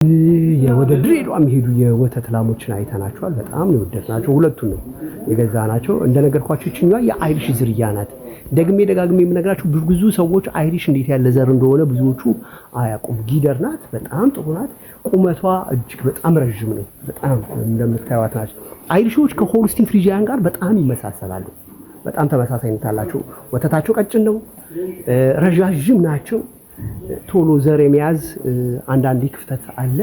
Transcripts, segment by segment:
ወደ ድሬዳዋ የሚሄዱ የወተት ላሞችን አይተናቸዋል። በጣም ነው የወደድናቸው። ሁለቱን ነው የገዛናቸው። እንደነገርኳቸው ይችኛዋ የ Irish ዝርያ ናት። ደግሜ ደጋግሜ የምነግራችሁ ብዙ ሰዎች Irish እንዴት ያለ ዘር እንደሆነ ብዙዎቹ አያውቁም። ጊደር ናት። በጣም ጥሩ ናት። ቁመቷ እጅግ በጣም ረዥም ነው። በጣም እንደምታዩት ናት። Irish ኦች ከ Holstein Friesian ጋር በጣም ይመሳሰላሉ። በጣም ተመሳሳይነት አላቸው። ወተታቸው ቀጭን ነው፣ ረዣዥም ናቸው። ቶሎ ዘር የመያዝ አንዳንዴ ክፍተት አለ።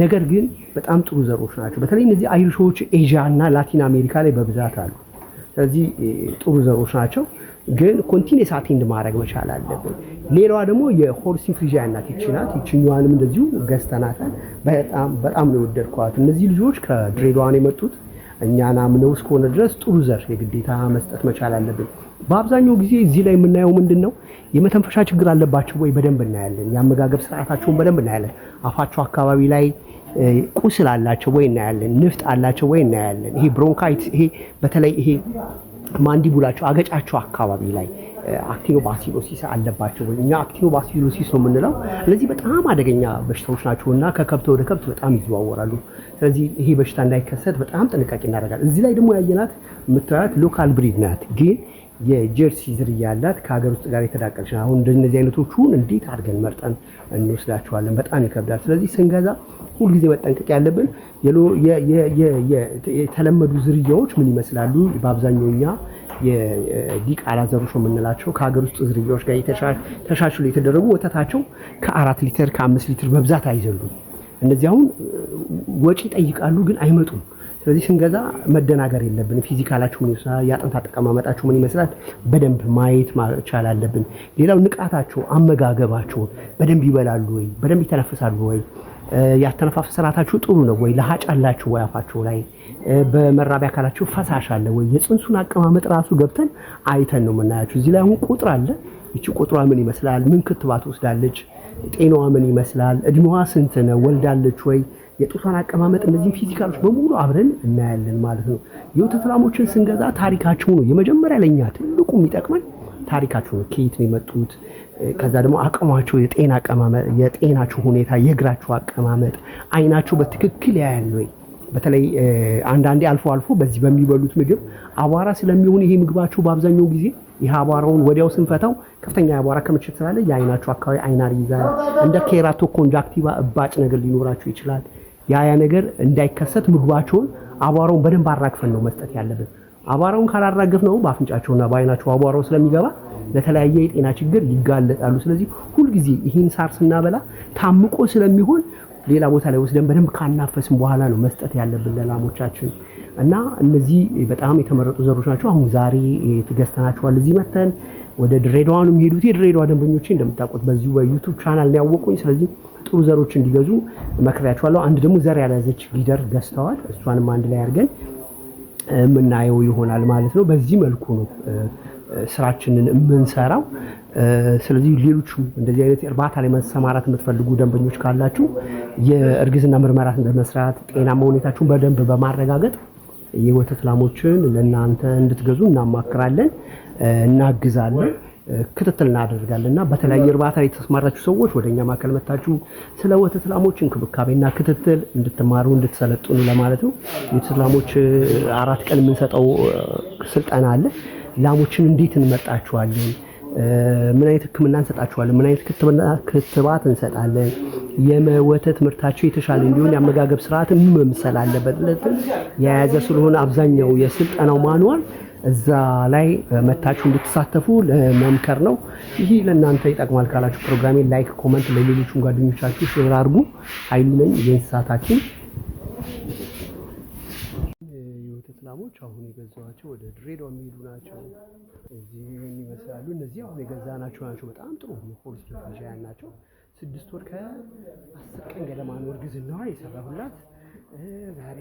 ነገር ግን በጣም ጥሩ ዘሮች ናቸው። በተለይ እነዚህ Irish ኦች ኤዥያ እና ላቲን አሜሪካ ላይ በብዛት አሉ። ስለዚህ ጥሩ ዘሮች ናቸው። ግን continuous attend ማድረግ መቻል አለብን። ሌላዋ ደግሞ የ Holstein Friesian ናት። ይቺ ናት። ይችኛዋንም እንደዚሁ ገዝተናታል። በጣም በጣም ነው የወደድኳት። እነዚህ ልጆች ከድሬዳዋ ነው የመጡት። እኛን አምነው እስከሆነ ድረስ ጥሩ ዘር የግዴታ መስጠት መቻል አለብን። በአብዛኛው ጊዜ እዚህ ላይ የምናየው ምንድን ነው፣ የመተንፈሻ ችግር አለባቸው ወይ በደንብ እናያለን። የአመጋገብ ስርዓታቸውን በደንብ እናያለን። አፋቸው አካባቢ ላይ ቁስል አላቸው ወይ እናያለን። ንፍጥ አላቸው ወይ እናያለን። ይሄ bronchitis፣ ይሄ በተለይ ይሄ mandible ኣቸው አገጫቸው አካባቢ ላይ actinobacillosis አለባቸው ወይ፣ እኛ actinobacillosis ነው የምንለው። እነዚህ በጣም አደገኛ በሽታዎች ናቸው እና ከከብት ወደ ከብት በጣም ይዘዋወራሉ። ስለዚህ ይሄ በሽታ እንዳይከሰት በጣም ጥንቃቄ እናደርጋለን። እዚህ ላይ ደግሞ ያየናት የምታያት local breed ናት፣ ግን የ Jersey ዝርያ ያላት ከሀገር ውስጥ ጋር የተዳቀለች። አሁን እንደነዚህ አይነቶቹን እንዴት አድርገን መርጠን እንወስዳቸዋለን? በጣም ይከብዳል። ስለዚህ ስንገዛ ሁልጊዜ መጠንቀቅ ያለብን የተለመዱ ዝርያዎች ምን ይመስላሉ? በአብዛኛው እኛ የዲቃላ ዘሮች ነው የምንላቸው ከሀገር ውስጥ ዝርያዎች ጋር ተሻሽሎ የተደረጉ ወተታቸው ከ4 ሊትር ከ5 ሊትር በብዛት አይዘሉም። እነዚህ አሁን ወጪ ይጠይቃሉ፣ ግን አይመጡም። ስለዚህ ስንገዛ መደናገር የለብንም። physical ኣቸው ምን ይመስላል፣ የአጥንት አጠቀማመጣቸው ምን ይመስላል በደንብ ማየት መቻል አለብን። ሌላው ንቃታቸው፣ አመጋገባቸውን በደንብ ይበላሉ ወይ፣ በደንብ ይተነፍሳሉ ወይ፣ ያተነፋፈስ ስርዓታቸው ጥሩ ነው ወይ፣ ለሀጭ አላቸው ወይ፣ አፋቸው ላይ በመራቢያ አካላቸው ፈሳሽ አለ ወይ፣ የፅንሱን አቀማመጥ ራሱ ገብተን አይተን ነው የምናያቸው። እዚህ ላይ አሁን ቁጥር አለ። ይቺ ቁጥሯ ምን ይመስላል? ምን ክትባት ወስዳለች? ጤናዋ ምን ይመስላል? እድሜዋ ስንት ነው? ወልዳለች ወይ? የጡቷን አቀማመጥ፣ እነዚህን physical ኦች በሙሉ አብረን እናያለን ማለት ነው። የወተት ላሞችን ስንገዛ ታሪካቸው ነው የመጀመሪያ ለኛ ትልቁ የሚጠቅመን ታሪካቸው ነው። ከየት ነው የመጡት? ከዛ ደግሞ አቅማቸው፣ የጤና አቀማመጥ፣ የጤናቸው ሁኔታ፣ የእግራቸው አቀማመጥ፣ አይናቸው በትክክል ያያል ወይ? በተለይ አንዳንዴ አልፎ አልፎ በዚህ በሚበሉት ምግብ አቧራ ስለሚሆን ይሄ ምግባቸው በአብዛኛው ጊዜ ይህ አቧራውን ወዲያው ስንፈታው ከፍተኛ የአቧራ ክምችት ስላለ የአይናቸው አካባቢ አይናር ይይዛል። እንደ keratoconjunctiva እባጭ ነገር ሊኖራቸው ይችላል። ያ ያ ነገር እንዳይከሰት ምግባቸውን አቧራውን በደንብ አራግፈን ነው መስጠት ያለብን። አቧራውን ካላራገፍነው በአፍንጫቸውና በአይናቸው አቧራው ስለሚገባ ለተለያየ የጤና ችግር ይጋለጣሉ። ስለዚህ ሁልጊዜ ይህን ሳር ስናበላ ታምቆ ስለሚሆን ሌላ ቦታ ላይ ወስደን በደንብ ካናፈስን በኋላ ነው መስጠት ያለብን ለላሞቻችን። እና እነዚህ በጣም የተመረጡ ዘሮች ናቸው። አሁን ዛሬ ገዝተናቸዋል። እዚህ መተን ወደ ድሬዳዋ ነው የሚሄዱት። የድሬዳዋ ደንበኞቼ እንደምታውቁት በዚሁ በ YouTube channel ነው ያወቁኝ። ስለዚህ ጥሩ ዘሮች እንዲገዙ መክሬያቸዋለሁ። አንድ ደግሞ ዘር ያልያዘች ጊደር ገዝተዋል። እሷንም አንድ ላይ አድርገን የምናየው ይሆናል ማለት ነው። በዚህ መልኩ ነው ስራችንን የምንሰራው። ስለዚህ ሌሎቹም እንደዚህ አይነት እርባታ ላይ መሰማራት የምትፈልጉ ደንበኞች ካላችሁ የእርግዝና ምርመራ በመስራት ጤናማ ሁኔታችሁን በደንብ በማረጋገጥ የወተት ላሞችን ለእናንተ እንድትገዙ እናማክራለን፣ እናግዛለን፣ ክትትል እናደርጋለን። እና በተለያየ እርባታ ላይ የተሰማራችሁ ሰዎች ወደ እኛ ማዕከል መታችሁ ስለ ወተት ላሞች እንክብካቤና ክትትል እንድትማሩ እንድትሰለጥኑ ለማለት ነው። የወተት ላሞች 4 ቀን የምንሰጠው ስልጠና አለ። ላሞችን እንዴት እንመርጣቸዋለን? ምን አይነት ሕክምና እንሰጣቸዋለን? ምን አይነት ክትባት እንሰጣለን? የወተት ምርታቸው የተሻለ እንዲሆን የአመጋገብ ስርዓት ምን መምሰል አለበት የያዘ ስለሆነ አብዛኛው የስልጠናው manual እዛ ላይ መታችሁ እንድትሳተፉ ለመምከር ነው። ይህ ለእናንተ ይጠቅማል ካላችሁ ፕሮግራሜን like፣ comment፣ ለሌሎቹም ጓደኞቻችሁ share አድርጉ። ኃይሉ ነኝ የእንስሳት ሐኪም። የወተት ላሞች አሁን የገዛኋቸው ወደ ድሬዳዋ የሚሄዱ ናቸው። እዚህ ይመስላሉ። እነዚህ አሁን የገዛናቸው ናቸው። በጣም ጥሩ Holstein Friesian ናቸው። 6 ወር ከ10 ቀን ገደማ ነው እርግዝናዋ የሰራሁላት። ዛሬ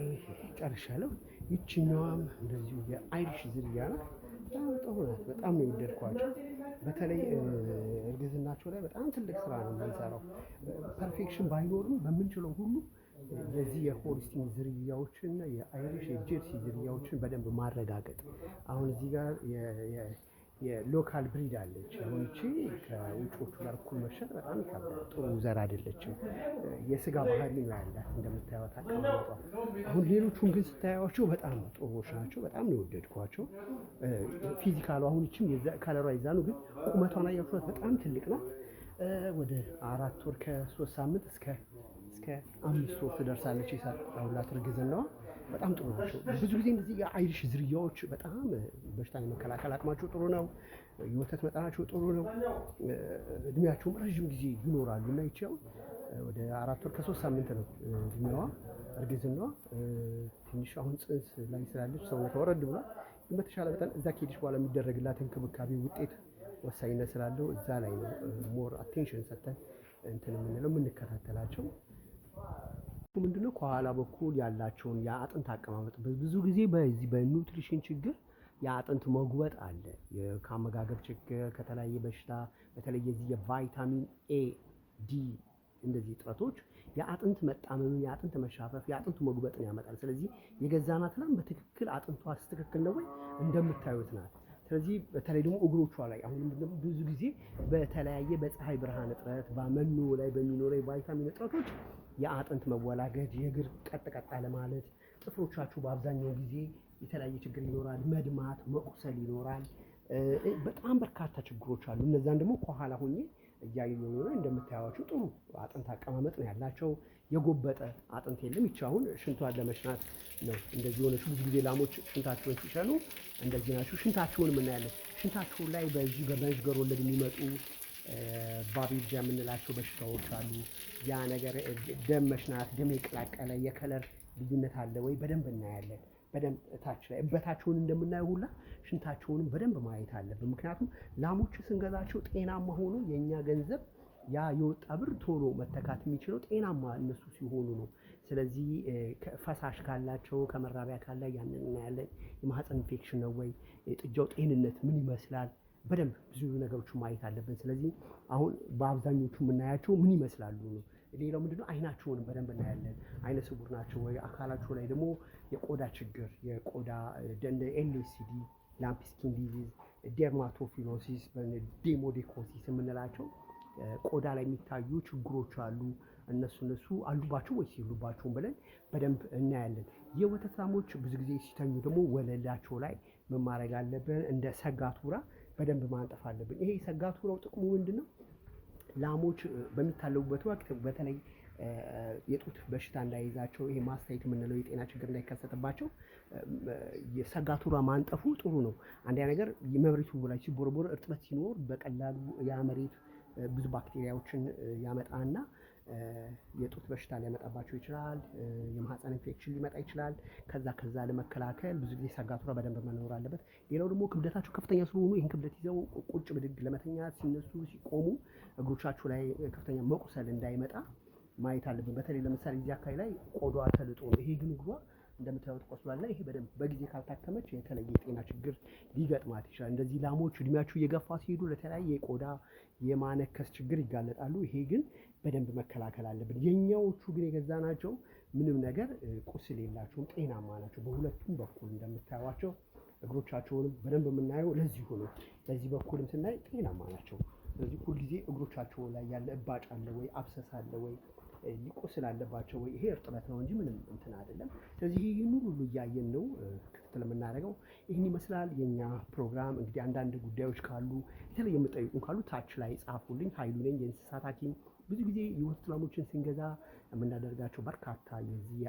ጨርሻለሁ። ይችኛዋም እንደዚሁ የ Irish ዝርያ ናት። በጣም ጥሩ ናት። በጣም ነው የወደድኳቸው። በተለይ እርግዝናቸው ላይ በጣም ትልቅ ስራ ነው የምንሰራው። Perfection ባይኖርም በምንችለው ሁሉ የዚህ የ Holstein ዝርያዎችን፣ የ Irish፣ የ Jersey ዝርያዎችን በደንብ ማረጋገጥ። አሁን እዚህ ጋር የ local breed አለች። አሁን እቺ ከውጮቹ ጋር እኩል መሸጥ በጣም ይከብዳል። ጥሩ ዘር አይደለችም። የስጋ ባህሪ ነው ያላት እንደምታዩት አቀማመጧ። አሁን ሌሎቹን ግን ስታያቸው በጣም ጥሩዎች ናቸው። በጣም ነው የወደድኳቸው። Physical ኡ አሁን እቺም color ዋ የዛ ነው፣ ግን ቁመቷን አያችኋት በጣም ትልቅ ናት። ወደ 4 ወር ከ3 ሳምንት እስከ 5 ወር ትደርሳለች። የሰራሁላት እርግዝናዋ በጣም ጥሩ ናቸው። ብዙ ጊዜ እንደዚህ የ Irish ዝርያዎች በጣም በሽታን የመከላከል አቅማቸው ጥሩ ነው። የወተት መጠናቸው ጥሩ ነው። እድሜያቸውም ረዥም ጊዜ ይኖራሉ እና ይቺ ወደ 4 ወር ከ3 ሳምንት ነው እድሜዋ እርግዝናዋ። ትንሽ አሁን ጽንስ ላይ ስላለች ሰውነቷ ወረድ ብሏል። ግን በተሻለ መጠን እዛ ከሄደች በኋላ የሚደረግላት እንክብካቤ ውጤት ወሳኝነት ስላለው እዛ ላይ ነው more attention ሰጥተን እንትን የምንለው የምንከታተላቸው። ምንድነው ከኋላ በኩል ያላቸውን የአጥንት አቀማመጥ፣ ብዙ ጊዜ በዚህ በ nutrition ችግር የአጥንት መጉበጥ አለ። ከአመጋገብ ችግር፣ ከተለያየ በሽታ፣ በተለይ የዚህ የቫይታሚን A፣ D እንደዚህ እጥረቶች የአጥንት መጣመምን፣ የአጥንት መሻፈፍ፣ የአጥንቱ መጉበጥን ያመጣል። ስለዚህ የገዛናት ላም በትክክል አጥንቷ ትክክል ነው ወይ እንደምታዩት ናት። ስለዚህ በተለይ ደግሞ እግሮቿ ላይ አሁን ደግሞ ብዙ ጊዜ በተለያየ በፀሐይ ብርሃን እጥረት፣ በመኖ ላይ በሚኖረው የቫይታሚን እጥረቶች የአጥንት መወላገድ፣ የእግር ቀጥ ቀጥ አለማለት፣ ጥፍሮቻችሁ በአብዛኛው ጊዜ የተለያየ ችግር ይኖራል፣ መድማት፣ መቁሰል ይኖራል። በጣም በርካታ ችግሮች አሉ። እነዛን ደግሞ ከኋላ ሆኜ እያየሁ ነው። እንደምታዩዋቸው ጥሩ አጥንት አቀማመጥ ነው ያላቸው። የጎበጠ አጥንት የለም። ይቺ አሁን ሽንቷን ለመሽናት ነው እንደዚህ ሆነች። ብዙ ጊዜ ላሞች ሽንታቸውን ሲሸኑ እንደዚህ ናቸው። ሽንታቸውን እናያለን። ሽንታቸውን ላይ በዚህ በመዥገር ወለድ የሚመጡ babesia የምንላቸው በሽታዎች አሉ። ያ ነገር ደም መሽናት፣ ደም የቀላቀለ የ color ልዩነት አለ ወይ በደንብ እናያለን። በደንብ እታች ላይ እበታቸውን እንደምናየው ሁላ ሽንታቸውንም በደንብ ማየት አለብን። ምክንያቱም ላሞች ስንገዛቸው ጤናማ ሆኖ የእኛ ገንዘብ ያ የወጣ ብር ቶሎ መተካት የሚችለው ጤናማ እነሱ ሲሆኑ ነው። ስለዚህ ፈሳሽ ካላቸው ከመራቢያ አካል ላይ ያንን እናያለን። የማህፀን ኢንፌክሽን ነው ወይ፣ የጥጃው ጤንነት ምን ይመስላል፣ በደንብ ብዙ ነገሮችን ማየት አለብን። ስለዚህ አሁን በአብዛኞቹ የምናያቸው ምን ይመስላሉ ነው። ሌላው ምንድነው አይናቸውንም በደንብ እናያለን። አይነ ስውር ናቸው ወይ፣ አካላቸው ላይ ደግሞ የቆዳ ችግር፣ የቆዳ እንደ LSD፣ lumpy skin disease፣ dermatophilosis፣ demodicosis የምንላቸው ቆዳ ላይ የሚታዩ ችግሮች አሉ። እነሱ አሉባቸው ወይስ የሉባቸውም ብለን በደንብ እናያለን። የወተት ላሞች ብዙ ጊዜ ሲተኙ ደግሞ ወለላቸው ላይ ምን ማድረግ አለብን? እንደ ሰጋቱራ በደንብ ማንጠፍ አለብን። ይሄ ሰጋቱራው ጥቅሙ ምንድነው? ላሞች በሚታለቡበት ወቅት በተለይ የጡት በሽታ እንዳይዛቸው፣ ይሄ mastitis የምንለው የጤና ችግር እንዳይከሰትባቸው የሰጋቱራ ማንጠፉ ጥሩ ነው። አንደኛ ነገር መሬቱ ላይ ሲቦረቦር እርጥበት ሲኖር በቀላሉ ያ መሬት ብዙ ባክቴሪያዎችን ያመጣና የጡት በሽታ ሊያመጣባቸው ይችላል። የማህፀን ኢንፌክሽን ሊመጣ ይችላል። ከዛ ለመከላከል ብዙ ጊዜ ሰጋቱራ በደንብ መኖር አለበት። ሌላው ደግሞ ክብደታቸው ከፍተኛ ስለሆኑ ይህን ክብደት ይዘው ቁጭ ብድግ ለመተኛት ሲነሱ ሲቆሙ እግሮቻቸው ላይ ከፍተኛ መቁሰል እንዳይመጣ ማየት አለብን። በተለይ ለምሳሌ እዚህ አካባቢ ላይ ቆዳዋ ተልጦ ነው። ይሄ ግን እግሯ እንደምታዩት ቆስሏል እና ይሄ በደንብ በጊዜ ካልታከመች የተለየ የጤና ችግር ሊገጥማት ይችላል። እንደዚህ ላሞች እድሜያቸው እየገፋ ሲሄዱ ለተለያየ የቆዳ የማነከስ ችግር ይጋለጣሉ። ይሄ ግን በደንብ መከላከል አለብን። የኛዎቹ ግን የገዛናቸው ምንም ነገር ቁስል የላቸውም፣ ጤናማ ናቸው። በሁለቱም በኩል እንደምታዩዋቸው እግሮቻቸውንም በደንብ የምናየው ለዚሁ ነው። በዚህ በኩልም ስናይ ጤናማ ናቸው። ስለዚህ ሁልጊዜ እግሮቻቸው ላይ ያለ እባጭ አለ ወይ፣ abscess አለ ወይ፣ ቁስል አለባቸው ወይ፣ ይሄ እርጥበት ነው እንጂ ምንም እንትን አይደለም። ስለዚህ ይህን ሁሉ እያየን ነው ክትትል የምናደርገው። ይህን ይመስላል የኛ ፕሮግራም። እንግዲህ አንዳንድ ጉዳዮች ካሉ፣ የተለየ የምጠይቁን ካሉ ታች ላይ ጻፉልኝ። ኃይሉ ነኝ፣ የእንስሳት ሐኪም። ብዙ ጊዜ የወተት ላሞችን ስንገዛ የምናደርጋቸው በርካታ የዚህ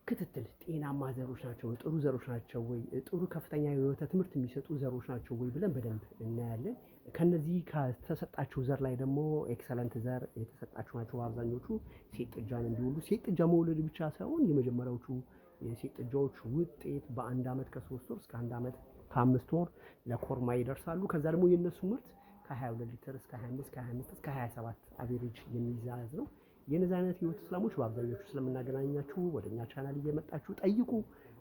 ክትትል ጤናማ ዘሮች ናቸው ወይ፣ ጥሩ ዘሮች ናቸው ወይ፣ ጥሩ ከፍተኛ የወተት ምርት የሚሰጡ ዘሮች ናቸው ወይ ብለን በደንብ እናያለን። ከነዚህ ከተሰጣቸው ዘር ላይ ደግሞ excellent ዘር የተሰጣቸው ናቸው በአብዛኞቹ ሴት ጥጃን እንዲወልዱ። ሴት ጥጃ መውለድ ብቻ ሳይሆን የመጀመሪያዎቹ የሴት ጥጃዎች ውጤት በ1 ዓመት ከ3 ወር እስከ 1 ዓመት ከ5 ወር ለኮርማ ይደርሳሉ። ከዛ ደግሞ የእነሱ ምርት ከ22 ሊትር እስከ 25፣ ከ25 እስከ 27 average የሚያዝ ነው። የነዚህ አይነት የወተት ላሞች በአብዛኞቹ ስለምናገናኛችሁ ወደ እኛ ቻናል እየመጣችሁ ጠይቁ፣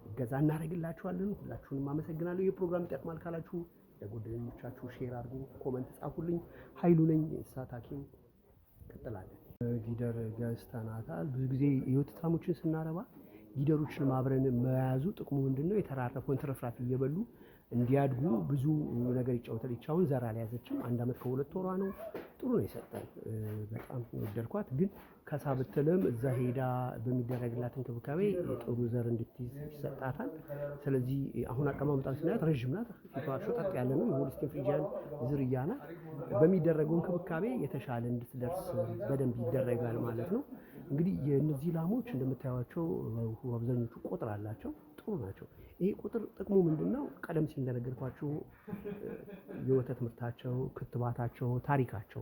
እገዛ እናደርግላችኋለን። ሁላችሁንም አመሰግናለሁ። ይህ ፕሮግራም ይጠቅማል ካላችሁ ለጓደኞቻችሁ share አድርጉ፣ comment ጻፉልኝ። ኃይሉ ነኝ፣ የእንስሳት ሐኪም። ቀጥላለን። ጊደር ገዝተናታል። ብዙ ጊዜ የወተት ላሞችን ስናረባ ጊደሮችን አብረን መያዙ ጥቅሙ ምንድን ነው? የተራረፈውን ትርፍራፊ እየበሉ እንዲያድጉ ብዙ ነገር ይጫወታል። ይቺ አሁን ዘር አልያዘችም። 1 ዓመት ከ2 ወሯ ነው። ጥሩ ነው የሰጠን። በጣም ወደድኳት። ግን ከሳ ብትልም እዛ ሄዳ በሚደረግላት እንክብካቤ ጥሩ ዘር እንድትይዝ ይሰጣታል። ስለዚህ አሁን አቀማመጧን ስናያት ረዥም ናት። ፊቷ ሾጠጥ ያለ ነው። የ Holstein Friesian ዝርያ ናት። በሚደረገው እንክብካቤ የተሻለ እንድትደርስ በደንብ ይደረጋል ማለት ነው። እንግዲህ የእነዚህ ላሞች እንደምታዩቸው አብዛኞቹ ቁጥር አላቸው። ጥሩ ናቸው። ይሄ ቁጥር ጥቅሙ ምንድን ነው? ቀደም ሲል እንደነገርኳችሁ የወተት ምርታቸው፣ ክትባታቸው፣ ታሪካቸው፣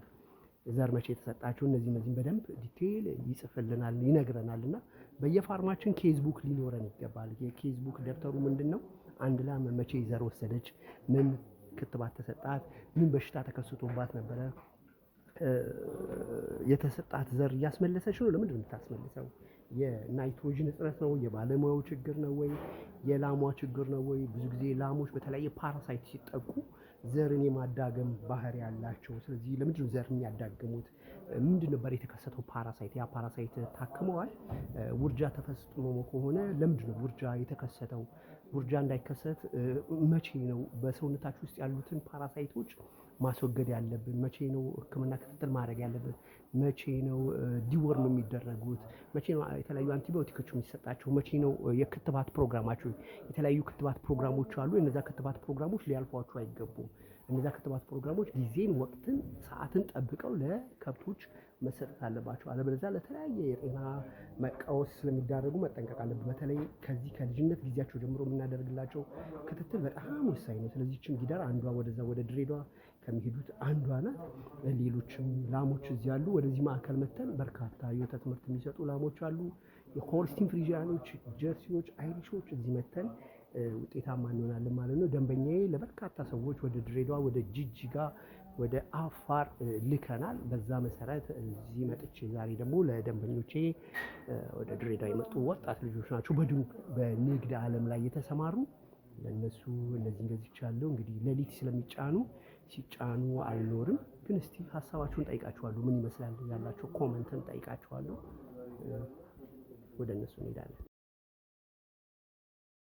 ዘር መቼ የተሰጣቸው እነዚህም በደንብ detail ይጽፍልናል፣ ይነግረናል። እና በየ farm ኣችን case book ሊኖረን ይገባል። የ case book ደብተሩ ምንድን ነው? አንድ ላም መቼ ዘር ወሰደች፣ ምን ክትባት ተሰጣት፣ ምን በሽታ ተከስቶባት ነበረ፣ የተሰጣት ዘር እያስመለሰች ነው? ለምንድን ነው የምታስመልሰው? የናይትሮጅን እጥረት ነው? የባለሙያው ችግር ነው ወይ? የላሟ ችግር ነው ወይ? ብዙ ጊዜ ላሞች በተለያየ parasite ሲጠቁ ዘርን የማዳገም ባህሪ ያላቸው። ስለዚህ ለምንድን ነው ዘር የሚያዳግሙት? ምንድን ነበር የተከሰተው parasite? ያ parasite ታክመዋል? ውርጃ ተፈጽሞ ከሆነ ለምንድን ነው ውርጃ የተከሰተው? ውርጃ እንዳይከሰት መቼ ነው በሰውነታችሁ ውስጥ ያሉትን parasite ኦች ማስወገድ ያለብን? መቼ ነው ሕክምና ክትትል ማድረግ ያለብን? መቼ ነው deworm የሚደረጉት? መቼ ነው የተለያዩ አንቲባዮቲኮች የሚሰጣቸው? መቼ ነው የክትባት ፕሮግራማቸው? የተለያዩ ክትባት ፕሮግራሞች አሉ። እነዛ ክትባት ፕሮግራሞች ሊያልፏቸው አይገቡም። እነዛ ክትባት ፕሮግራሞች ጊዜን፣ ወቅትን፣ ሰዓትን ጠብቀው ለከብቶች መሰጠት አለባቸው። አለበለዚያ ለተለያየ የጤና መቃወስ ስለሚዳረጉ መጠንቀቅ አለብን። በተለይ ከዚህ ከልጅነት ጊዜያቸው ጀምሮ የምናደርግላቸው ክትትል በጣም ወሳኝ ነው። ስለዚህ ይህችም ጊደር አንዷ ወደዛ ወደ ድሬዳዋ ከሚሄዱት አንዷ ናት። ሌሎችም ላሞች እዚህ አሉ። ወደዚህ ማዕከል መተን በርካታ የወተት ምርት የሚሰጡ ላሞች አሉ። የ Holstein Friesian ኦች፣ ጀርሲዎች፣ አይሪሾች እዚህ መተን ውጤታማ እንሆናለን ማለት ነው። ደንበኛዬ ለበርካታ ሰዎች ወደ ድሬዳዋ፣ ወደ ጅጅጋ፣ ወደ አፋር ልከናል። በዛ መሰረት እዚህ መጥቼ ዛሬ ደግሞ ለደንበኞቼ ወደ ድሬዳዋ የመጡ ወጣት ልጆች ናቸው፣ በንግድ ዓለም ላይ የተሰማሩ፣ ለእነሱ እነዚህን ገዝቻለሁ። እንግዲህ ሌሊት ስለሚጫኑ ሲጫኑ አልኖርም፣ ግን እስቲ ሀሳባችሁን ጠይቃችኋለሁ። ምን ይመስላል ያላቸው comment ን ጠይቃችኋለሁ። ወደ እነሱ እንሄዳለን።